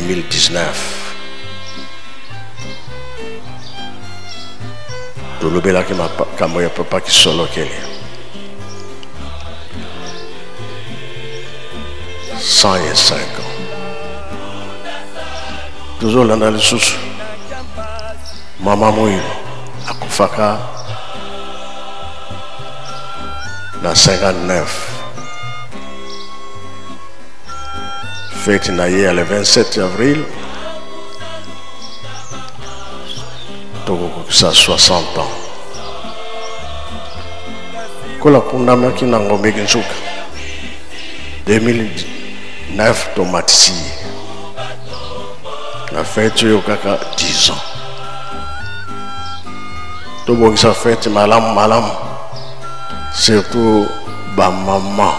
2019 Tolobelaki makambo ya papa Kisolokele. 105 ans. Tozolanda lisusu mama Mwilu akufaka na 59 fete na ye ya le 27 avril tokokokisa 60 ans kola akundamaki na ngombe kinsuka 2009 tomatisi ye na fete oyo kaka 10 ans tobongisa fete malamu malamu surtout bamama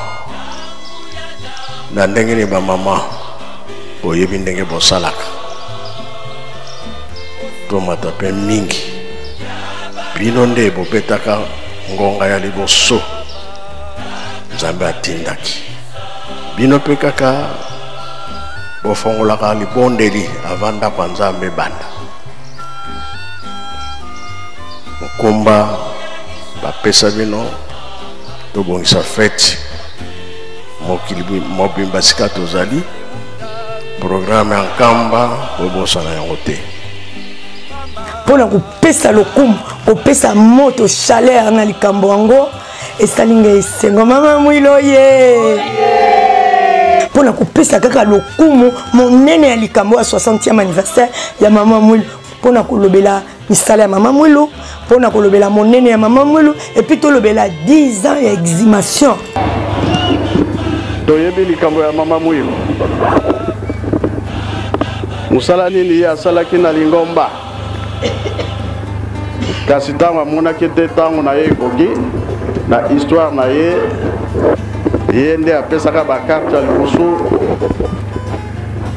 na ndenge nini bamama boyebi ndenge bosalaka tomata mpe mingi bino nde bobetaka ngonga ya liboso nzambe atindaki bino mpe kaka bofongolaka libondeli avant ndako ya nzambe ebanda mokumba bapesa bino tobongisa fete mokili mobimba sika tozali programme ya nkamba bobosana yango te mpo na kopesa lokumu kopesa moto chaleur na likambo yango esali ngai esengo mama mwilo ye mpo na kopesa kaka lokumu monene ya likambo ya 60e anniversaire ya mama mwilo mpo na kolobela misala ya mama mwilu mpo na kolobela monene ya mama mwilu epuis tolobela 10 ans ya exhumation toyebi likambo ya mama mwilu mosala nini ye asalaki na lingomba kasi ntango amonaki te ntango na ye ekoki na histoire na ye ye nde apesaka bakarte ya liboso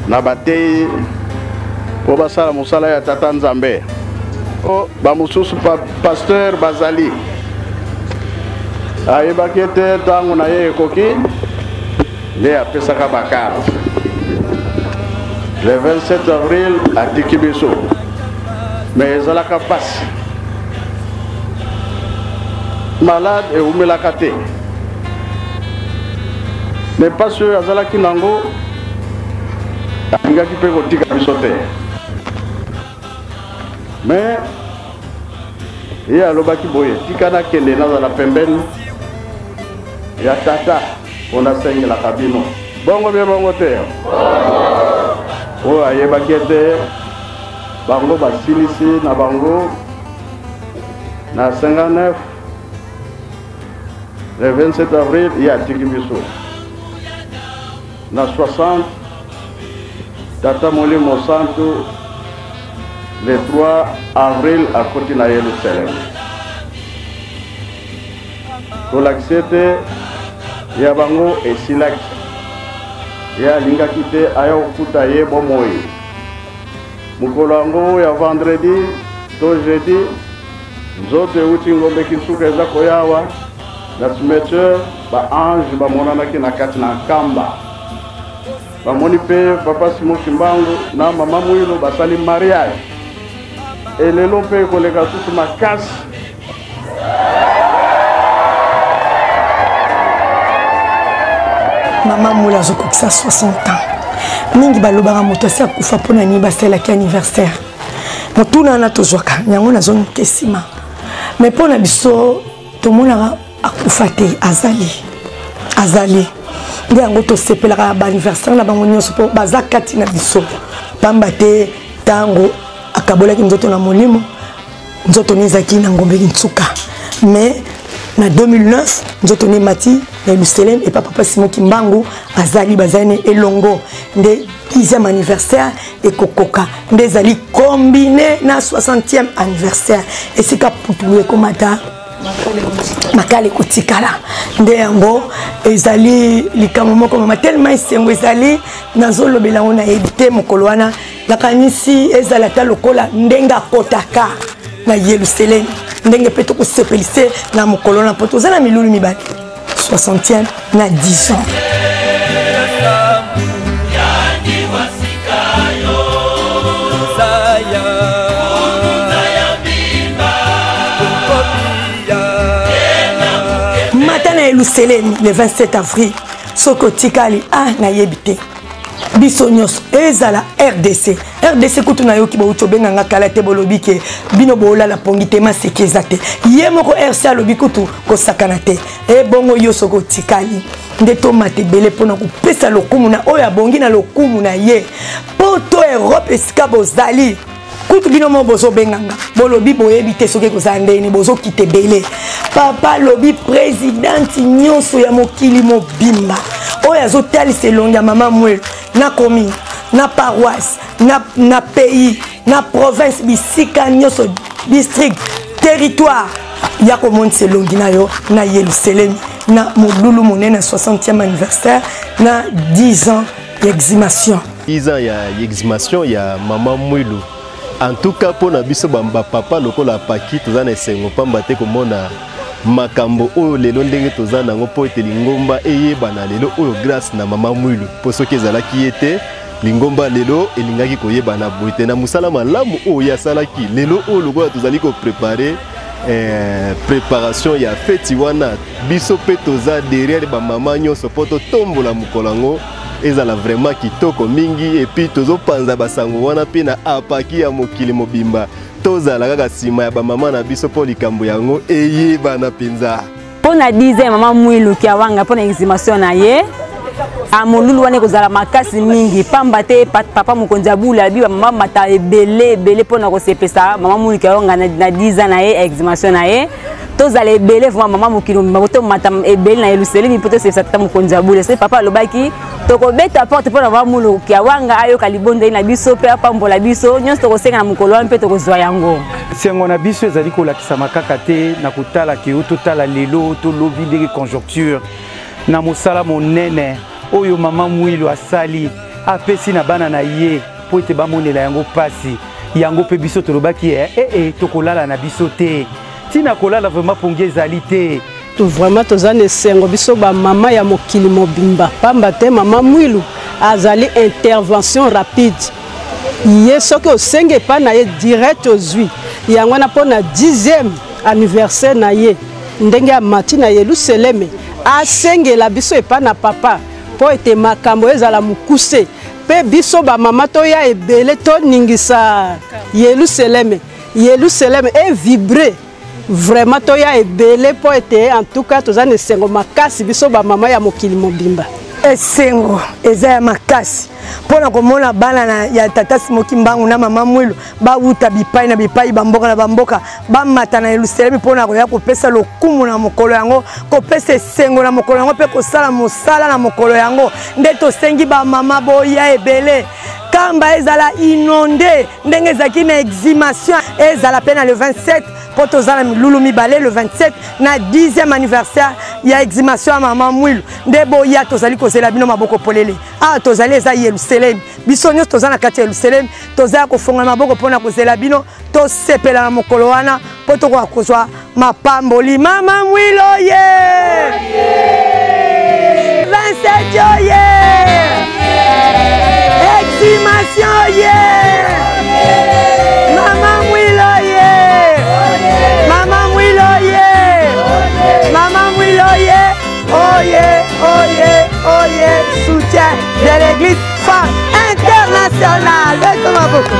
na bateyi mpo basala mosala ya tata nzambe o bamosusu pa, pasteur bazali ayebaki ete ntango na ye ekoki nde apesaka bakarte le 27 avril atiki biso me ezalaka mpasi malade ewumelaka te me mpasi oyo azalaki nango alingaki mpe kotika biso te me ye alobaki boye tika nakende nazala pembeni ya tata mpo nasengelaka bino bongo bie bongo te oyo ayebaki ete bango basilisi na bango na 59 le 27 avril ye atiki biso na 60 tata molimo santu le 3 avril akoti na yerusalem kolakisa ete ya bango esilaki ye alingaki te aya kokuta ye bomoi mokolo yango ya vendredi to jeudi nzoto euti ngombe kinsuka eza koya awa na cimetière baange bamonanaki na kati na nkamba bamoni mpe papa simo kimbangu na mama mwilo basali mariage elelo mpe ekoleka susu makasi mama mola azokokisa 60 ans mingi balobaka moto asi akufa mpo na nini basalelaki anniversaire motuna wana tozwaka yango nazongi nsima mai mpo na biso tomonaka akufa te azali azali nde yango tosepelaka na baanniversaire na bango nyonso mpo baza kati na biso mpamba te ntango akabolaki nzoto na molimo nzoto ne ezalaki na ngombe nsuka mais na 2009 nzoto ne emati na yerusalem epa papa simo kimbangu azali bazali ne elongo nde 10e anniversaire ekokoka nde ezali combine na 60e anniversaire esika putulu ekomata makala ekotikala nde yango ezali likambo moko mama telema esengo ezali nazolobela yango nayebi te mokolo wana nakanisi ezala ata lokola ndenge akotaka na yelusalemi ndenge mpe tokosepelise na mokolo na mpo toza na milulu mibale 60e na 10 ans. Yelusalemi le 27 avril. Soki otikali, ah, nayebi te. Biso nyonso ezala RDC. RDC kutu nayoki bouti obenga nga kala te, bolobi ke bino boolala pongi te, maseki eza te. Ye moko RC alobi kutu kosakana te. Ebongo yo soki otikali nde tomata ebele mpona kopesa lokumu na oyo abongi na lokumu na ye. Poto Europe esika bozali kutu bino moko bozobenganga, bolobi boyebi te soki ekozala ndeni, bozokita ebele. Papa alobi presidente nyonso ya mokili mobimba oyo azotalisa elongi ya mama Mwilu na commune, na paroisse, na pays, na province, bisika nyonso, district, territoire, ya komonisa elongi na yo na Yelusalemi na molulu monene ya 60e anniversaire na 10 ans ya exhumation. 10 ans ya exhumation ya mama Mwilu. En tout cas mpona biso bapapa lokola Paki toza na esengo pamba te komona makambo oyo lelo ndenge toza nango, mpo ete lingomba eyebana lelo oyo grâce na mama Mwilu, mpo soki ezalaki ye te lingomba lelo elingaki koyebana boye te na mosala malamu oyo asalaki. Lelo oyo lokola tozali koprepare préparation ya feti wana, biso mpe toza derrière bamama nyonso mpo totombola mokolo yango ezala vraiment kitoko mingi. Et puis tozopanza basango wana mpe na apaki ya mokili mobimba, tozala kaka nsima ya bamama na biso mpo likambo yango eyebana mpenza. Mpo na 10 mama Mwilu Kiawanga, mpo na exhumation na ye, molulu wana ekozala makasi mingi, pamba te papa mokonzi ya bula abi bamama mata ebele ebele mpona kosepesa mama Mwilu Kiawanga na 10 ans na ye, exhumation na ye. Tozala ebele vraiment, mama mokili mobimba tomata ebele na Yelusalemi mpo tosepesa tata mokonzi ya bule. Soki papa alobaki tokobeta porte mpo na mama Mwilu Kiawanga ayoka libondeli na biso mpe apambola biso nyonso tokosenga na mokolo wana mpe tokozwa yango. Esengo na biso ezali kolakisama kaka te na kotala ke totala lelo tolobi ndenge conjoncture na mosala monene oyo mama Mwilu asali, apesi na bana na ye mpo ete bamonela yango pasi yango. Mpe biso tolobaki ee tokolala na biso te, ntina kolala vraiment pongi ezali te. Vraiment toza na esengo biso bamama ya mokili mobimba, pamba te mama Mwilu azali intervention rapide. Ye soki osengi epai na ye, direct ozwi yango wana. Mpo na 10e anniversaire na ye, ndenge amati na Yelusaleme, asengela biso epai na papa mpo ete makambo ezala mokuse, mpe biso bamama toya ebele toningisa Yelusaleme, Yelusaleme evibre vraiment, toya ebele mpo ete en tout cas toza na esengo makasi biso bamama ya mokili mobimba. Esengo eza ya makasi mpo na komona bana na ya tata Simoki Mbangu na mama Mwilu bawuta bipai na bipai, bamboka na bamboka, bamata na Yelusalemi mpo na koya kopesa lokumu na mokolo yango, kopesa esengo na mokolo yango mpe kosala mosala na mokolo yango. Nde tosengi bamama boya ebele, kamba ezala inondé ndenge ezalaki na exhumation, ezala mpe na le 27, mpo toza na milulu mibale, le 27 na 10e anniversaire ya exhumation ya mama Mwilu. Nde boya, tozali kozela bino maboko polele. Awa tozali eza Yelusalemi, biso nyonso toza na kati ya Yelusalemi, toza ya kofongola maboko mpona kozela bino, tosepela na mokolo wana mpo tokoka kozwa mapamboli. Mama Mwilu ye 27 oye, exhumation ye, mama Mwilu ye, mama Mwilu ye, mama Mwilu ye, oye oye oye! Soutien de l'église femme internationale, beto maboko.